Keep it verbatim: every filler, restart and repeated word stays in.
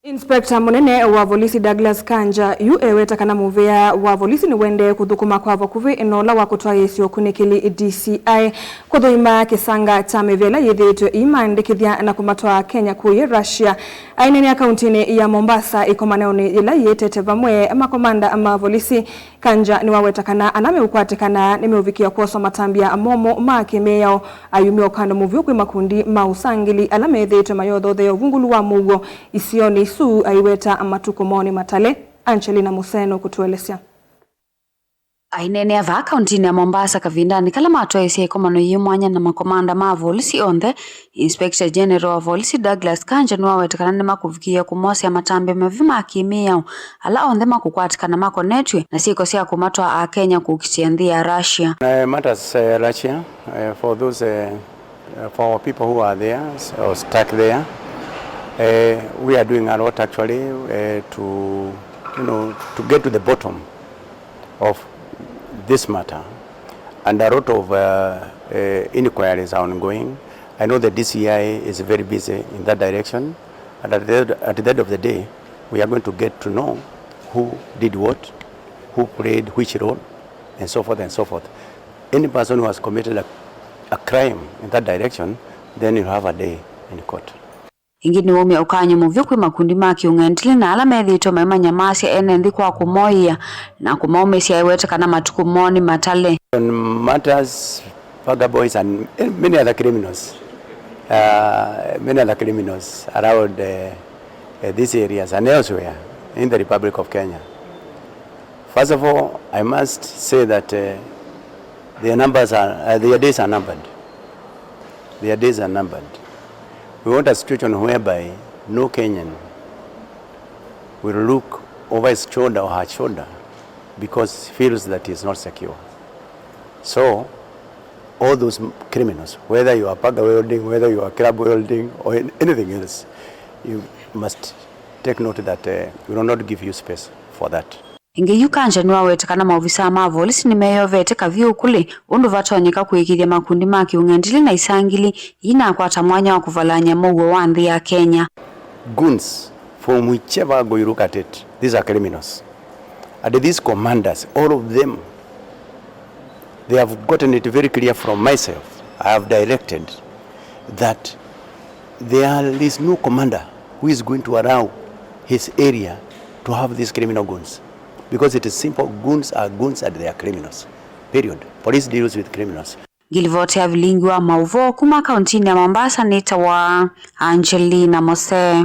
Inspector mũnene wa volisi Douglas Kanja yu eweta kana mũvĩa wa volisi nĩwendee kũthũkũma kwa vakuvĩ na ũla wa kũtwaĩĩsya ũkunĩkĩli D C I kũthũima kĩsanga kya mĩvĩa ĩla yĩthĩĩtwe ĩimaandĩkĩthya na kũmatwaa Kenya kũya Russia. Aineenea kauntinĩ ya Mombasa ĩkomanonĩ yĩla yĩtete vamwe makomanda ma volisi, Kanja nĩwaweta kana ala meũkwatĩkana nĩmeũvikĩa kwoswa matambya momũ ma kĩmĩao. Ayumya ũkando mũvyũ kwĩ makundi ma ũsangĩli ala methĩĩtwe mayothothea ũvungũlu wa mũuo isionĩ isu, aiweta matukũ moo nĩ matale. Angelina Museno kũtũelesya. Aineenea vaa kauntinĩ ya Mombasa kavindanĩ kala matwaĩĩsye ĩkomano yĩ mwanya na makomanda ma volisi onthe, Inspector General wa volisi Douglas Kanja nĩwaweta kana nĩmakũvikĩĩa kũmosea matambya mavyũ ma kĩmĩao ala onthe makũkwatĩkana makonetw'e na syĩko sya kũmatwaa Akenya kũkitĩa nthĩ ya Russia. Uh, matters, uh, Russia, uh, for those, uh, uh, for our people who are there or stuck there, uh, we are doing a lot actually, uh, to, you know, to get to the bottom of this matter, and a lot of, uh, uh, inquiries are ongoing. I know the D C I is very busy in that direction, and at the, at the end of the day, we are going to get to know who did what, who played which role, and so forth and so forth. Any person who has committed a, a crime in that direction, then you have a day in court. Ĩngĩ nĩwaumya ũkany'o mũvyũ kwĩ makundi ma kĩũng'endilĩ na ala methĩĩtwe maimanyamaasya ene nthĩ kwa kũmoĩa na kũmaũmĩsya, aiweta kana matukũ moo nĩ matale. On matters, Paga boys and, eh, many other criminals, uh, many other criminals around, uh, uh, these areas and elsewhere in the Republic of Kenya. First of all, I must say that, uh, their numbers are, uh, their days are numbered. Their days are numbered. We want a situation whereby no Kenyan will look over his shoulder or her shoulder because he feels that he is not secure. So, all those m-, criminals, whether you are paga wielding, whether you are club wielding, or an-, anything else, you must take note that, uh, we will not give you space for that. Ĩngĩ yu Kanja nĩwaweta kana maovisaa ma volisi nĩmeyovete kavyũ ũkũlĩ ũndũ vatonyeka kũĩkĩĩthya makundi ma kĩũng'endilĩ na isangili iinakwata mwanya wa kũvalany'a mũuo wa nthĩ ya Kenya. Goons from whichever angle you look at it, these are criminals. And these commanders, all of them, they have gotten it very clear from myself. I have directed that there is no commander who is going to allow his area to have these criminal goons. Because it is simple, goons are goons and they are criminals. Period. Police deals with criminals. Ngilivoti ya vilingi wa maũvoo kuma kauntinĩ ya Mombasa nĩtawa Angelina Mose.